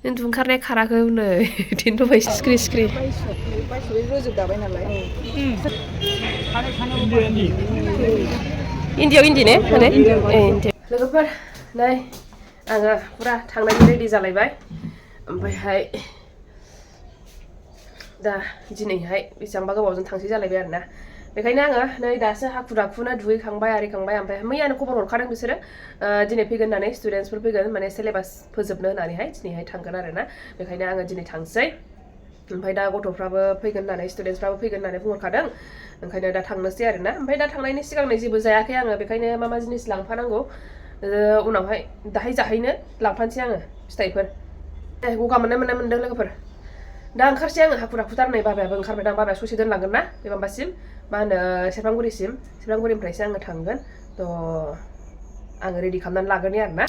ओंखारनाय खाराखै नै दिनथ'बाय सिख्रि सिख्रि बायस'यै रोजोबदाबाय नालाय इन्डियाव इन्दि ने माने लोगोफोर नै आङो फुरा थांनायनि रेडि जालायबाय ओमफ्रायहाय दा दिनैहाय बेसेबांबा गोबावजों थांसै जालायबाय आरोना बेखायनो आङो नै दासो हाखु दाखुनो दुगैखांबाय आरिखांबाय ओमफ्राय मैयानो खबर हरखादों बिसोरो दिनै फैगोन होननानै स्टुडेन्टसफोर फैगोन माने सिलेबास फोजोबनो होननानैहाय दिनैहाय थांगोन आरोना बेखायनो आङो दिनै थांसै ओमफ्राय दा गथ'फ्राबो फैगोन होननानै स्टुडेन्टसफ्राबो फैगोन होननानै बुंहरखादों ओंखायनो दा थांनोसै आरोना ओमफ्राय दा थांनायनि सिगां जेबो जायाखै आङो बेखायनो मा जिनिस लांफानांगौ उनावहाय दाहाय जाहैनो लांफानोसै आङो फिथाइफोर गगा मोनदों लोगोफोर दा ओंखारसै आङो हाखु दाखुथार नै बाबायाबो ओंखारबायदां बाबाया ससे दोनलांगोन ना बे माबासिम मा होनो सेरफांगुरिनिफ्रायसो आङो थांगोन थ' आङो रेडि खालामनानै लागोन आरोना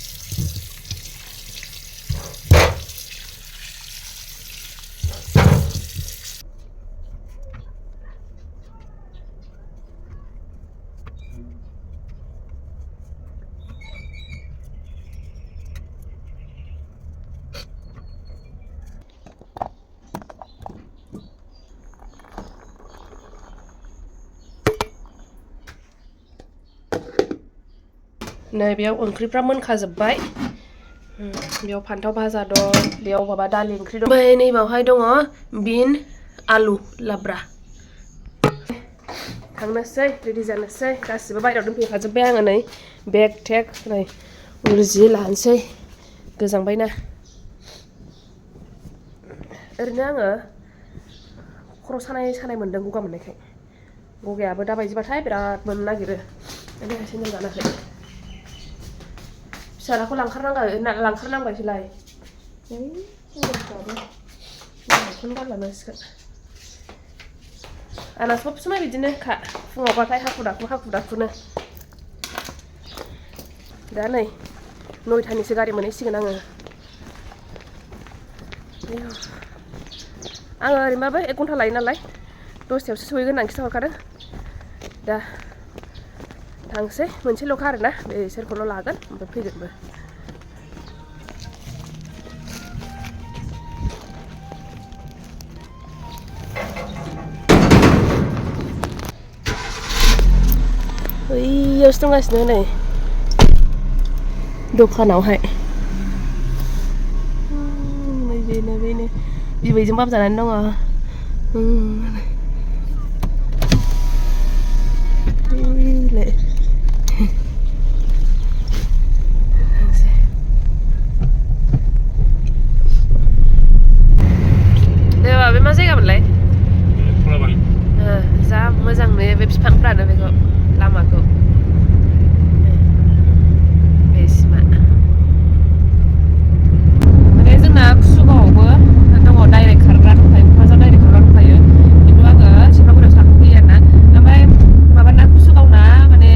नै बेयाव ओंख्रिफ्रा मोनखाजोब्बाय बेयाव फान्थाव भाजा दं बेयाव माबा दालि ओंख्रि दं ओमफ्राय नैबावहाय दङ बिन आलु लाब्रा थांनोसै रेडि जानोसै गासिबो बायहेरायाव दोनफैखाजोब्बाय आङो नै बेग टेग नै उरजि लानोसै गोजांबायना ओरैनो आङो खर' सानाय मोन्दों गगा मोननायखाय गगायाबो दाबायदिबाथाय बिराद मोननो नागिरो देहाय सेन्देल गानाखै फिसालाखौ लांखारनांबायसोलाय सेन्देलफ्राबो बेखौनो गानलांनांसिगोन आंना सब समाय बिदिनो फुङावबाथाय हाखु दाखुनो दा नै 9थानिसो गारि मोनहैसिगोन आङो ओरैनोबाबो 1 घन्टा लायो नालाय 10थायावसो सहैगोन होननानै खिन्थाहरखादों दा थांसै मोनसेल'खा आरोना बिसोरखौल' लागोन ओमफ्राय फैगोनबो बैयावसो दंगासिनो नै दखानावहाय बेनो बिबैजों बाबजानानै दङ बे मा जायगामोनलाय जा मोजां नुयो बे बिफांफ्रानो बेखौ लामाखौ बे सिमा माने जोंना कुसुगावआवबो दङ डाइरेक्ट खारग्रा दंखायो क'क्राझार डाइरेक्ट खारग्रा दंखायो खिन्थु आङो सेरफांगुरियाव थांफैयो आरोना ओमफ्राय माबाना कुसुगावना माने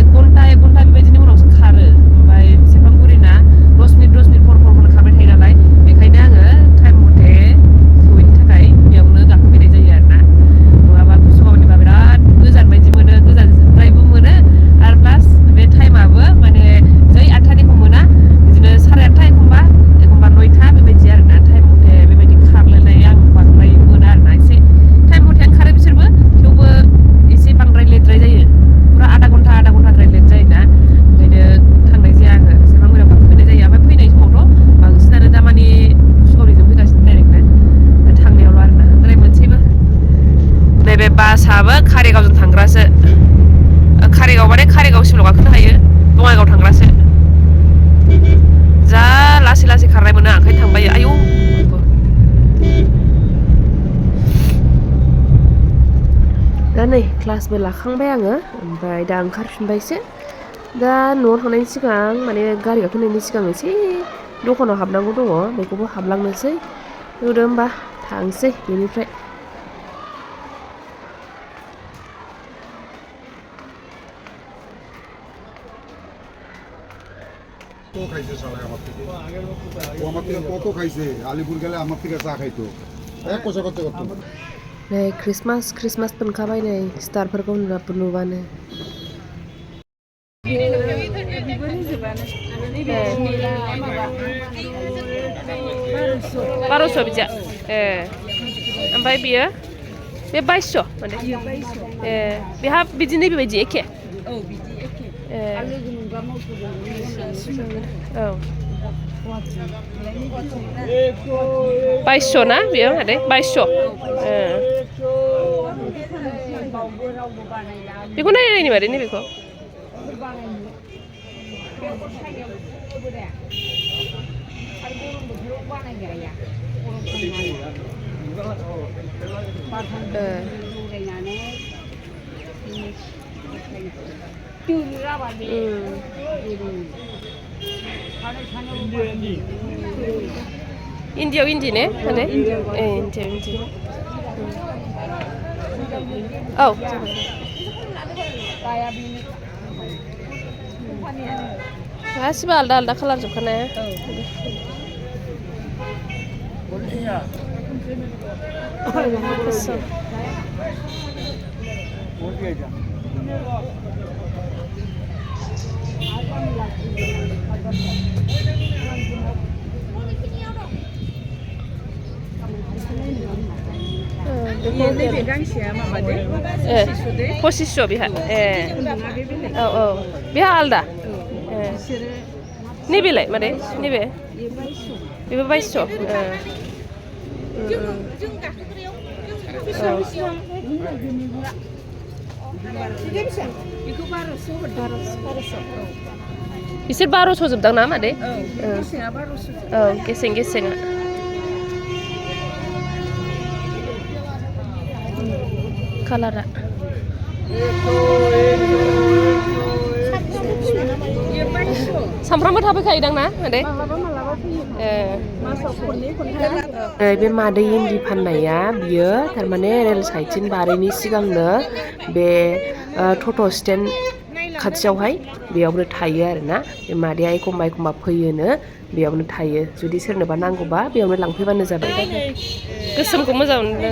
1 घन्टा बेबायदिनि उनावसो खारो ओमफ्राय सेरफांगुरिना 10 मिनिट फर खारबाय थायो नालाय बेखायनो आङो टाइम मथे सहैनो थाखाय बेयावनो गाखोफैनाय जायो आरोना नङाबा कुसुगावनिबा बिराद गोजान बायदि मोनो गोजानद्रायबो मोनो आरो प्लास बे टाइमाबो माने जै 8थानिखौ मोना बिदिनो 8:30 एखमबा 9था बेबायदि आरोना टाइम मथे बेबायदि खारलायनाय आं बांद्राय मोना आरोना एसे टाइम मथेआनो खारो बिसोरबो थेवबो एसे बांद्राय लेटद्राय जायो पुरा आधा घन्टाद्राय लेट जायोना ओंखायनो थांनाय जाया आङो सेरफांगुरियाव गाखोफैनाय जायो ओमफ्राय फैनाय समावथ' बांसिनानो दामानि कुसुगावनिजों फैगासिनो डाइरेक्टनो थांनायावल' आरोना ओमफ्राय मोनसेबो नैबे बासआबो कारिगावजों थांग्रासो कारिगाव माने कारिगावसिमल' गाखोनो हायो बङाइगाव थांग्रासो जा लासै खारनाय मोनो ओंखायनो थांबायो आयौ दा नै क्लासबो लाखांबाय आङो ओमफ्राय दा ओंखारफिनबायसो दा न'आव थांनायनि सिगां माने गारि गाखोनायनि सिगां एसे दखानाव हाबनांगौ दङ बेखौबो हाबलांनोसै नुदो होमबा थांसै बेनिफ्राय খাইছে সবাই আমার থেকে ও আমার থেকে কত খাইছে আলিপুর গেলে আমার থেকে চা খাইতো এক কথা করতে করতে नै ख्रिस्टमास मोनखाबाय नै स्टारफोरखौ नुबानो 1200 बिदिया ओमफ्राय बियो बे 2200 माने बेहा बिदिनो बेबायदि एखे बिदि एखे आलु गुनुंगा मावथो औ 2200 ना बेयो माने 2200 बेखौ नायनायनि मादै नैबेखौ India India ne ada India India oh गासिबो आलदा आलदा कालार जोबखानाय नैबे गांसेया माबादे 2500 बेहा औ औ बेहा आलदा नैबेलाय मादै नैबे बेबो 2200 बिसोर 1200 जोबदां ना मादै औ गेसें गेसेंआ कालारा सामफ्रामबो थाफैखायोदां ना मादै बे मादै इन्दि फाननाया बियो थारमाने रेल साइडथिं बारैनि सिगांनो बे टट' स्टेन्ड खाथियावहाय बेयावनो थायो आरोना बे मादैया एखमबा एखमबा फैयोनो बेयावनो थायो जुदि सोरनोबा नांगौबा बेयावनो लांफैबानो जाबाय गोसोमखौ मोजां मोनदों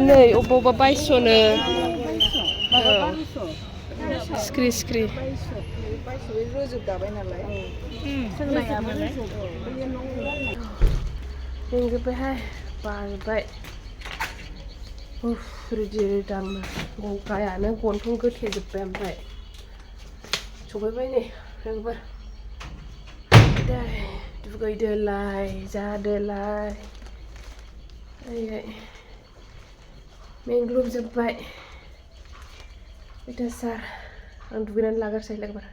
नै अबा 2200नो सिख्रि सिख्रि मेंजोब्बायहाय बाजोब्बाय रेडि दांनो गगायानो गन्थं गोथेजोब्बाय ओमफ्राय सफैबाय नै लोगोफोर दुगैदोलाय जादोलाय मेंग्लुबजोब्बाय अयथासार आं दुगैनानै लाग्रोसै लोगोफोर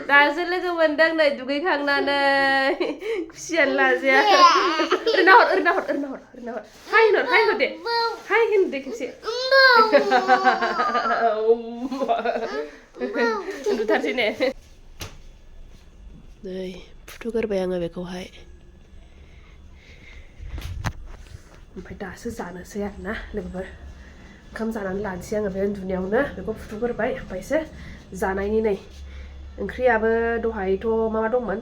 दासो लोगो मोनदों नै दुगैखांनानै खुसियानो लाजाया ओरैनो हर हाय होन दे हाय होन दे खेबसे उन्दुथारसै ने नै फुथुगोरबाय आङो बेखौहाय ओमफ्राय दासो जानोसै आरोना लोगोफोर ओंखाम जानानै लानोसै आङो बे उन्दुनायावनो बेखौ फुथुगोरबाय ओमफ्रायसो जानायनि नै ओंख्रियाबो दहायथ' माबा दंमोन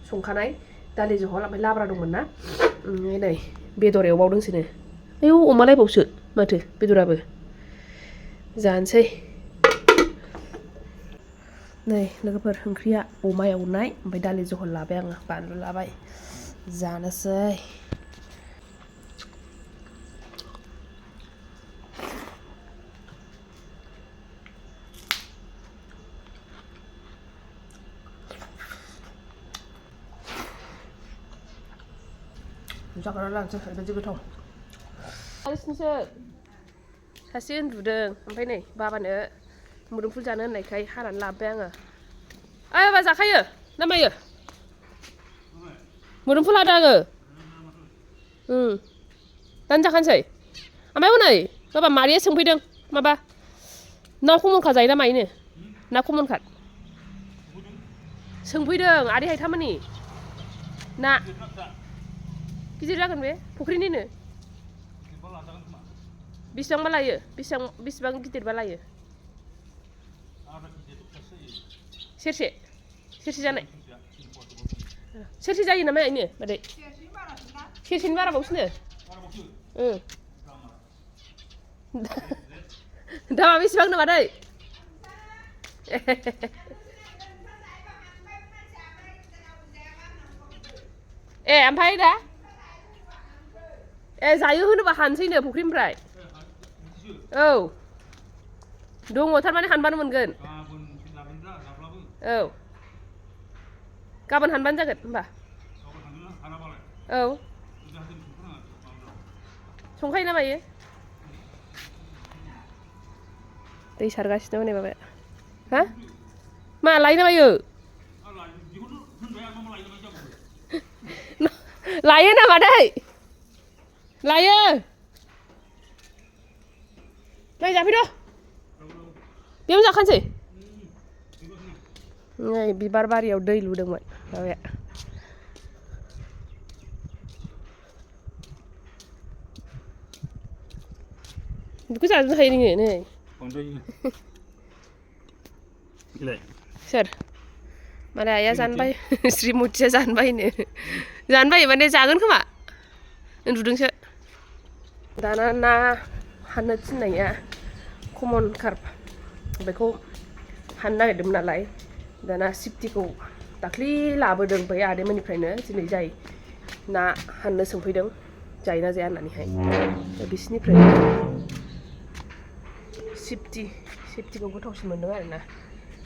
संखानाय दालि जहल ओमफ्राय लाब्रा दंमोन ना नै बेदर एवबावदोंसोनो आयौ अमा लायबावसो माथो बेदराबो जानोसै नै लोगोफोर ओंख्रिया अमा एवनाय ओमफ्राय दालि जहल लाबाय आङो बानलु लाबाय जानोसै जाग्रा लानोसै ओरैबायदि गोथाव आलिसनिसो सासे उन्दुदों ओमफ्राय नै बाबानो मुदुमफुल जानो होननायखाय हानानै लाबोबाय आङो ओइ बाबा जाखायो ना मायो मुदुमफुल हादों आङो दानो जाखानोसै ओमफ्राय हनै बाबा मादैया सोंफैदों माबा ना खमनखा जायो ना मायोनो ना खमनखा सोंफैदों आदै हायथामोननि ना गिदिर जागोन बे फुख्रिनिनो बेसेबांबा लायो बेसेबां गिदिरबा लायो सेरसे जानाय सेरसे जायो नामा इनो मादै सेरसेनि बारा बावसोनो दामा बेसेबांनो मादै ओमफ्राय दा जायो होनोबा हानसैनो फुख्रिनिफ्राय औ दङ थारमाने हानबानो मोनगोन औ गाबोन हानबानो जागोन होमबा औ संखायो ना मायो दै सारगासिनो हनै माबाया हा मा लायो ना मायो लायो ना मादै लायो नै जाफैद' बेयावनो जाखानोसै नै बिबार बारियाव दै लुदोंमोन माबाया बेखौ जाजोबनो हायो नोङो नै सोर माने आइया जानो बायो श्रीमुथिया जानो बायोनो जानो बायो माने जागोन खोमा उन्दुदोंसो दाना ना हाननो थिननाया कमन कार्प बेखौ हाननो नागिरदोंमोन नालाय दाना सिफ्टिखौ दाख्लि लाबोदों बै आदैमोननिफ्रायनो दिनै जाय ना हाननो सोंफैदों जायोना जाया होननानैहाय बिसिनिफ्राय सिफ्टिखौ गोथावसिन मोनदों आरोना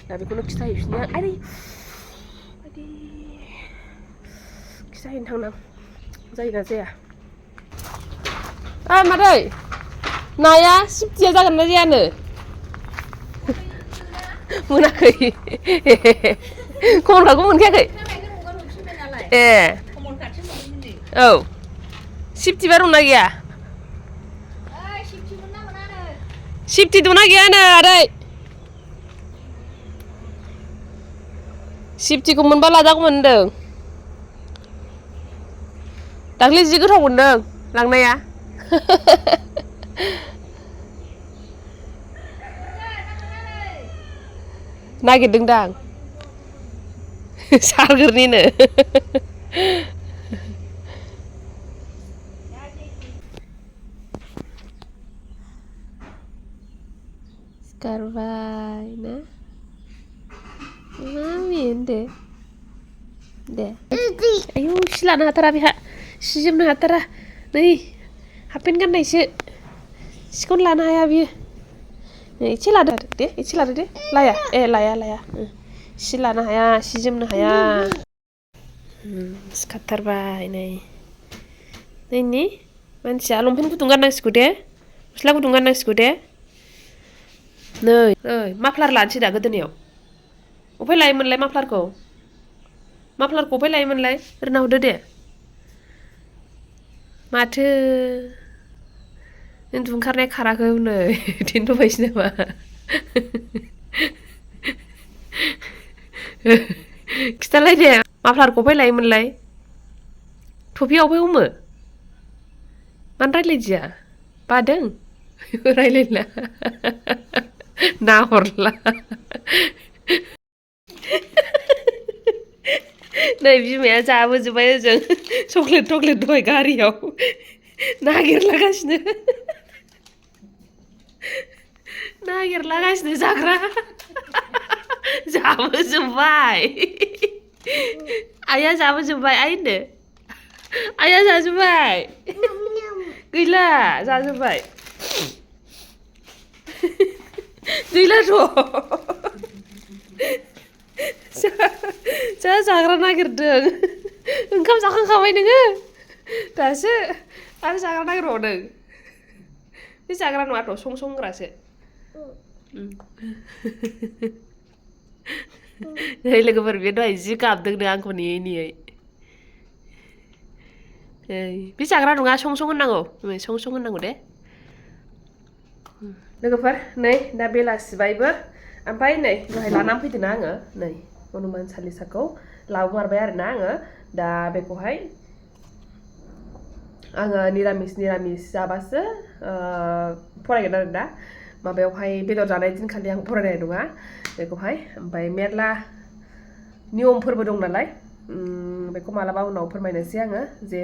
दा बेखौनो खिथाहैफिनो आरे खिथाहैनो थांनां जायोना जाया मादै नाया सिफ्टिया जागोन ना जायानो मोनाखै खमनखाखौ मोनखायाखै औ सिफ्टिबा दंना गैया सिफ्टि दंना गैयानो आदै सिफ्टिखौ मोनबा लाजागौमोन होनदों दाख्लै जि गोथाव मोनदों लांनाया नागिरदों दां सारगोरनिनो सिखारबाय ना मामि होनदो दे आयौ सि लानो हाथारा बेहा सि जोमनो हाथारा नै हाफपेन्ट गाननायसो सिखौनो लानो हाया बियो एसे लादो दे एसे लादो दे लाया लाया सि लानो हाया सि जोमनो हाया सिखारथारबाय नै मानसिया लंपेन्ट गुदुं गाननांसिगौ दे गस्ला गुदुं गाननांसिगौ दे नै माफ्लार लानोसै दा गोदोनायाव अफाय लायोमोनलाय माफ्लारखौ अफाय लायोमोनलाय ओरैना हरदो दे माथो उन्दु ओंखारनाया खाराखै हनै थेनथ'बायसो नामा खिथालाय दे माफ्लारखौ अफाय लायोमोनलाय थफिया अफाय हमो मानो रायलायदिया बादों रायलायला नाहरला नै बिमाया जाबोजोब्बाय ओजों चक्लेट दहाय गारियाव नागिरलागासिनो जाग्रा जाबोजोब्बाय आइया जाबोजोब्बाय आइ होनदो आइया जाजोब्बाय गैला जाजोब्बाय गैलाथ' जा जाग्रा नागिरदों ओंखाम जाखांखाबाय नोङो दासो आरो जाग्रा नागिरबावदों बे जाग्रा नङाथ' सं होग्रासो नै लोगोफोर बे दहाय जि गाबदोंनो आंखौ नेयै बे जाग्रा नङा सं होननांगौ सं होननांगौ दे लोगोफोर नै दा बेलासिबायबो ओमफ्राय नै दहाय लानानै फैदोंना आङो नै हनुमान चालिसाखौ लाबोमारबाय आरोना आङो दा बेखौहाय आङो निरामिस जाबासो फरायगोन आरो दा माबायावहाय बेदर जानाय दिनखालि आं फरायनाय नङा बेखौहाय ओमफ्राय मेरला नियमफोरबो दं नालाय बेखौ मालाबा उनाव फोरमायनोसै आङो जे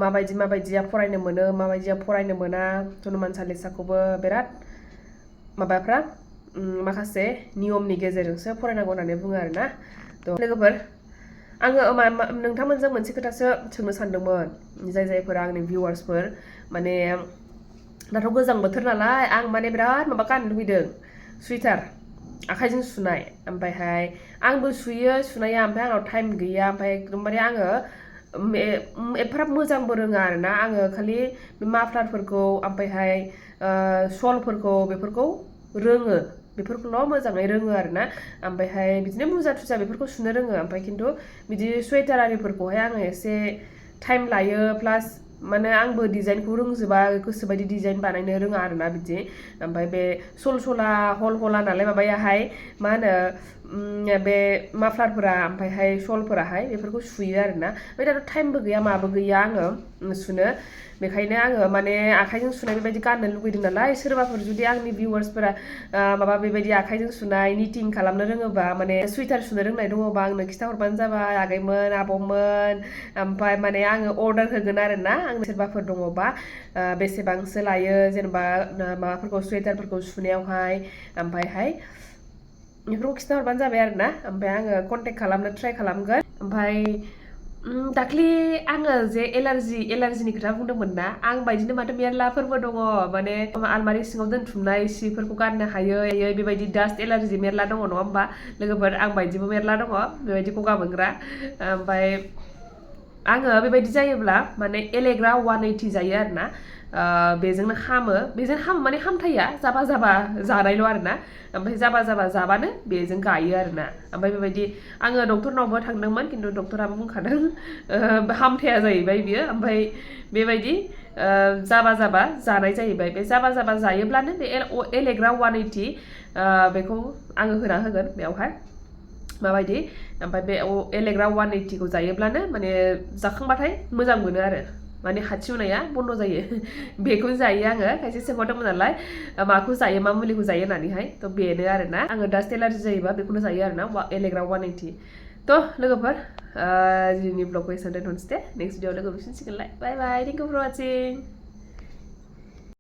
माबायदिया फरायनो मोनो माबायदिया फरायनो मोना हनुमान चालिसाखौबो बिराद माबाफ्रा माखासे नियमनि गेजेरजोंसो फरायनांगौ होननानै बुङो आरोना थ' लोगोफोर आङो नोंथांमोनजों मोनसे खोथासो सोंनो सानदोंमोन जायफोरा आंनि भिउवार्सफोर माने दाथ' गोजां बोथोर नालाय आं माने बिराद माबा गाननो लुबैदों सुइटार आखाइजों सुनाय ओमफ्रायहाय आंबो सुयो सुनाया ओमफ्राय आंनाव टाइम गैया ओमफ्राय एकदमबारे आङो एफाराब मोजांबो रोङा आरोना आङो खालि माफ्लारफोरखौ ओमफ्रायहाय शलफोरखौ बेफोरखौ रोङो बेफोरखौल' मोजाङै रोङो आरोना ओमफ्रायहाय बिदिनो मुजा थुजा बेफोरखौ सुनो रोङो ओमफ्राय खिन्थु बिदि सुवेटार आरिफोरखौहाय आङो एसे टाइम लायो प्लास माने आंबो डिजाइनखौ रोंजोबा गोसोबायदि डिजाइन बानायनो रोङा आरोना बिदि ओमफ्राय बे सला हला नालाय माबायाहाय मा होनो बे माफ्लारफोरा ओमफ्रायहाय शलफोराहाय बेफोरखौ सुयो आरोना ओमफ्राय दाथ' टाइमबो गैया माबो गैया आङो सुनो बेखायनो आङो माने आखाइजों सुनाय बेबायदि गाननो लुगैदों नालाय सोरबाफोर जुदि आंनि भिउवार्सफोरा माबा बेबायदि आखाइजों सुनाय निटिं खालामनो रोङोबा माने सुइटार सुनो रोंनाय दङबा आंनो खिन्थाहरबानो जाबाय आगैमोन आब'मोन ओमफ्राय माने आङो अर्डार होगोन आरोना आंनो सोरबाफोर दङबा बेसेबांसो लायो जेनेबा माबाफोरखौ सुवेटारफोरखौ सुनायावहाय ओमफ्रायहाय बेफोरखौ खिन्थाहरबानो जाबाय आरोना ओमफ्राय आङो कन्टेक्ट खालामनो ट्राइ खालामगोन ओमफ्राय दाख्लि आङो जे एलार्जिनि खोथा बुंदोंमोन ना आं बायदिनो माथो मेरलाफोरबो दङ माने आलमारि सिङाव दोनथुमनाय सिफोरखौ गाननो हायो बेबायदि डास्ट एलार्जि मेरला दङ नङा होमबा लोगोफोर आं बायदिबो मेरला दङ बेबायदि गगा मोनग्रा ओमफ्राय आङो बेबायदि जायोब्ला माने एलेग्रा 180 जायो आरोना बेजोंनो हामो माने हामथाया जाबा जानायल' आरोना ओमफ्राय जाबा जाबानो बेजों गायो आरोना ओमफ्राय बेबायदि आङो डक्टरनावबो थांदोंमोन खिन्थु डक्टराबो बुंखादों हामथाया जाहैबाय बियो ओमफ्राय बेबायदि जाबा जानाय जाहैबाय बे जाबा जायोब्लानो बे एलेग्रा 180 बेखौ आङो होना होगोन बेयावहाय माबायदि ओमफ्राय बे एलेग्रा 180 खौ जायोब्लानो माने जाखांबाथाय मोजां मोनो आरो माने हाथिउनाया बन्द जायो बेखौ जायो आङो खायसे सोंहरदोंमोन नालाय माखौ जायो मा मुलिखौ जायो होननानैहाय थ' बेनो आरोना आङो डास्ट एलार्जि जायोबा बेखौनो जायो आरोना एलेग्रा 180 थ' लोगोफोर दिनैनि ब्लगखौ एसेयावनो दोनथ'नोसै दे नेक्स्ट भिडिअ लोगो मोनफिनसिगोनलाय बाय बाय थेंक इउ फर वाचिं